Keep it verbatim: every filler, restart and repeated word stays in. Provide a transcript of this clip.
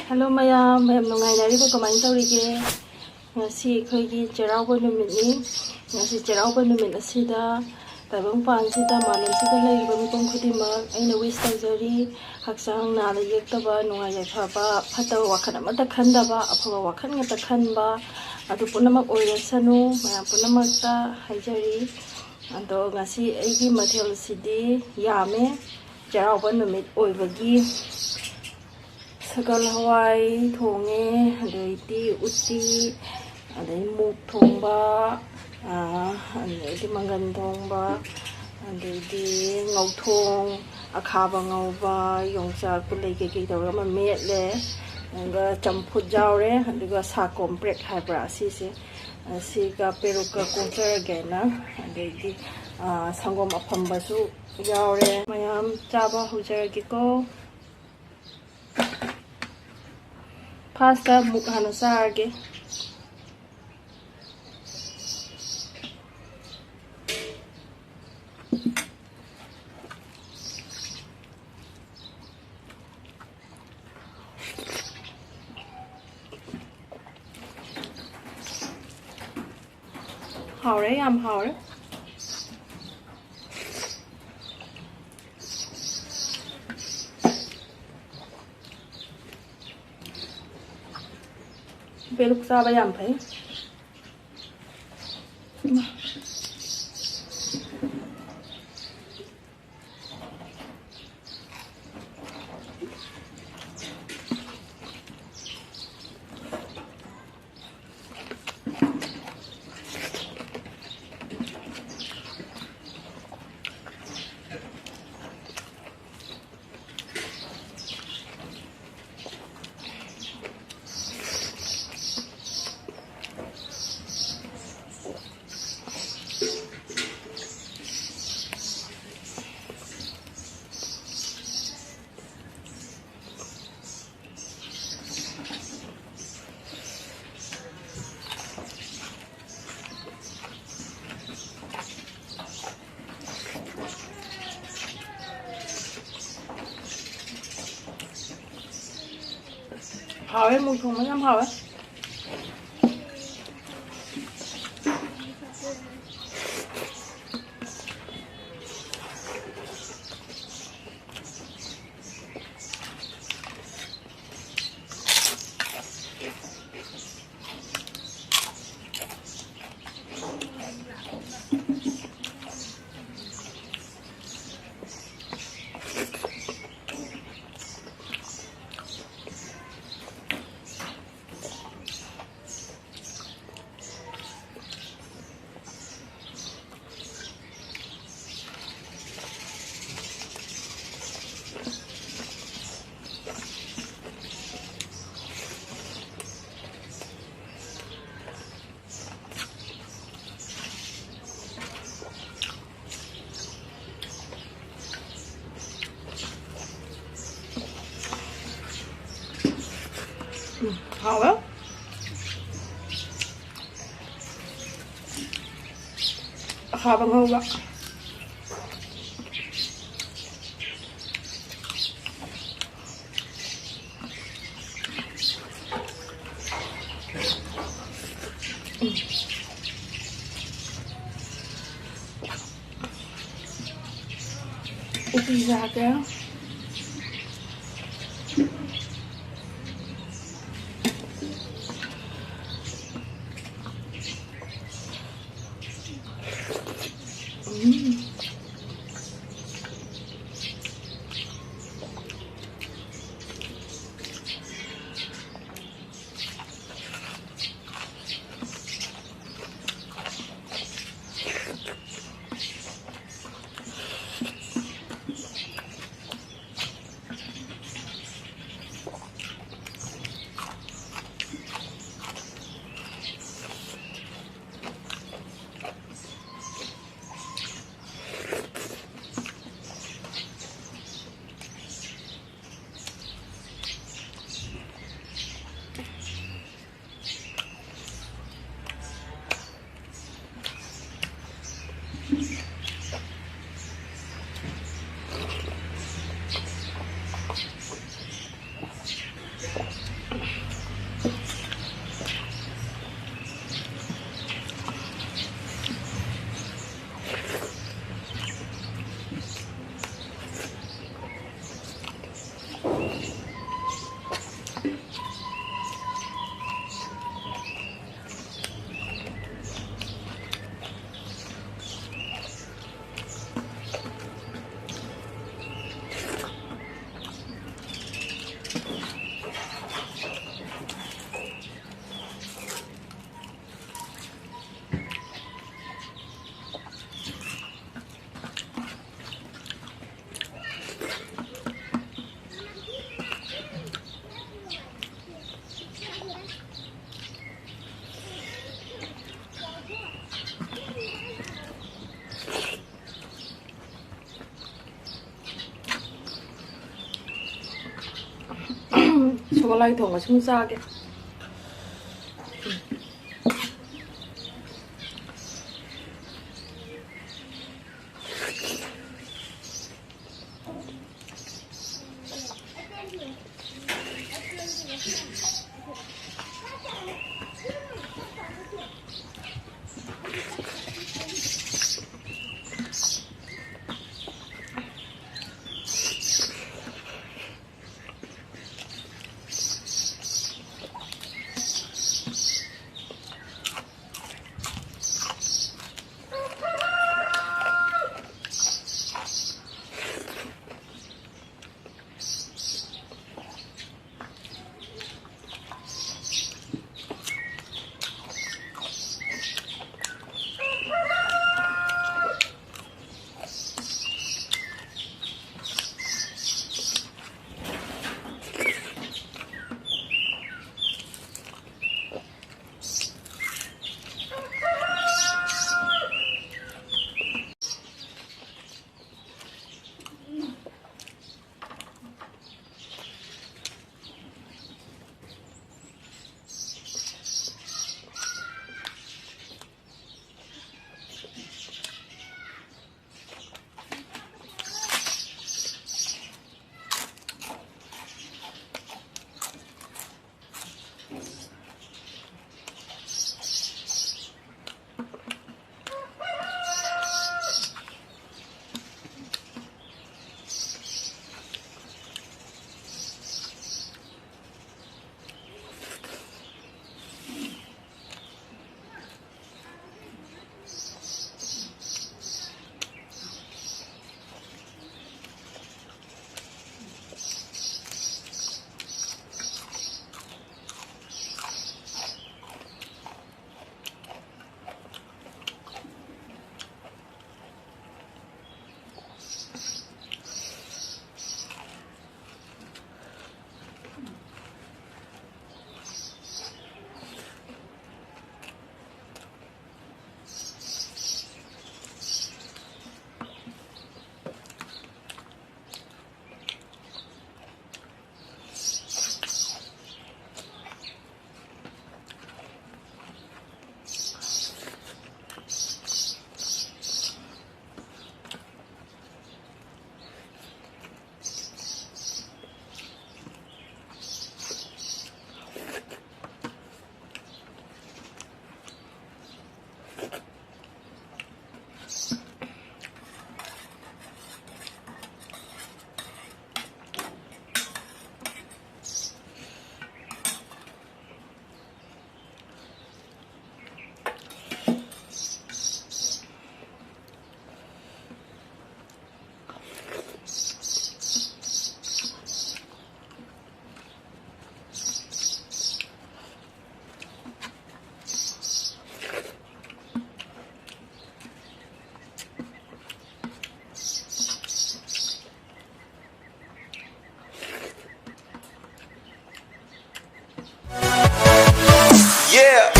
Hello ꯃꯌꯥꯝ, ꯃꯌꯥꯝ ꯅꯨꯡꯉꯥꯏꯅꯔꯤꯕꯣ? ꯀꯃꯥꯏꯅ ꯇꯧꯔꯤꯒꯦ? ꯉꯁꯤ ꯑꯩꯈꯣꯏꯒꯤ ꯆꯩꯔꯥꯎꯕ ꯅꯨꯃꯤꯠꯅꯤ꯫ ꯉꯁꯤ ꯆꯩꯔꯥꯎꯕ ꯅꯨꯃꯤꯠ ꯑꯁꯤꯗ ꯇꯥꯏꯕꯪꯄꯥꯟꯁꯤꯗ, ꯃꯥꯂꯦꯝꯁꯤꯗ ꯂꯩꯔꯤꯕ ꯃꯤꯄꯨꯝ ꯈꯨꯗꯤꯡꯃꯛ ꯑꯩꯅ wish ꯇꯧꯖꯔꯤ꯫ ꯍꯛꯆꯥꯡ ꯅꯥꯗ ꯌꯦꯛꯇꯕ, ꯅꯨꯡꯉꯥꯏ ꯌꯥꯏꯐꯕ, ꯐꯠꯇꯕ ꯋꯥꯈꯜ ꯑꯃꯠꯇ ꯈꯟꯗꯕ, ꯑꯐꯕ ꯋꯥꯈꯜ ꯉꯥꯛꯇ ꯈꯟꯕ, ꯑꯗꯨ ꯄꯨꯝꯅꯃꯛ ꯑꯣꯏꯔꯁꯅꯨ꯫ ꯃꯌꯥꯝ ꯄꯨꯝꯅꯃꯛꯇ ꯍꯥꯏꯖꯔꯤ꯫ ꯑꯗꯣ ꯉꯁꯤ ꯑꯩꯒꯤ ꯃꯊꯦꯜꯁꯤꯗꯤ ꯌꯥꯝꯃꯦ, ꯆꯩꯔꯥꯎꯕ ꯅꯨꯃꯤꯠ ꯑꯣꯏꯕꯒꯤ꯫ ꯁꯒꯣꯜ ꯍꯋꯥꯏ ꯊꯣꯡꯉꯦ, ꯑꯗꯩꯗꯤ ꯎꯇꯤ, ꯑꯗꯩ ꯃꯨꯛ ꯊꯣꯡꯕ, ꯑꯗꯩꯗꯤ ꯃꯪꯒꯟ ꯊꯣꯡꯕ, ꯑꯗꯩꯗꯤ ꯉꯧꯊꯣꯡ, ꯑꯈꯥꯕ ꯉꯧꯕ, ꯌꯣꯡꯆꯥꯛ ꯄꯨꯂꯩ ꯀꯩꯀꯩ ꯇꯧꯔꯒ ꯑꯃ ꯃꯦꯠꯂꯦ꯫ ꯑꯗꯨꯒ ꯆꯝꯐꯨꯠ ꯌꯥꯎꯔꯦ꯫ ꯑꯗꯨꯒ ꯁꯥ ꯀꯣꯝꯄ꯭ꯔꯦꯛ ꯍꯥꯏꯕ꯭ꯔꯥ, ꯑꯁꯤꯁꯦ, ꯑꯁꯤꯒ ꯄꯦꯔꯨꯛꯀ ꯀꯣꯠꯆꯔꯒꯦꯅ꯫ ꯑꯗꯩꯗꯤ ꯁꯪꯒꯣꯝ ꯑꯐꯝꯕꯁꯨ ꯌꯥꯎꯔꯦ꯫ ꯃꯌꯥꯝ ꯆꯥꯕ ꯍꯧꯖꯔꯒꯦꯀꯣ꯫ First ꯃꯨꯛ ꯍꯥꯟꯅ ꯆꯥꯔꯒꯦ꯫ ꯍꯥꯎꯔꯦ, ꯌꯥꯝ ꯍꯥꯎꯔꯦ꯫ ꯄꯦꯔꯨꯛ ꯆꯥꯕ ꯌꯥꯝ ꯐꯩ꯫ ꯍꯥꯎꯋꯦ, ꯃꯨꯛ ꯊꯣꯡꯕ ꯌꯥꯝ ꯍꯥꯎꯋꯦ꯫ ꯎꯝ, ꯍꯥꯎꯋꯦ꯫ ꯑꯈꯥꯕ ꯉꯧꯕ꯫ ꯎꯇꯤ ꯆꯥꯒꯦ꯫ ꯎꯝ꯫ ꯁꯒꯣꯜꯍꯋꯥꯏ ꯊꯣꯡꯕ ꯁꯨꯝ ꯆꯥꯒꯦ꯫ Yeah.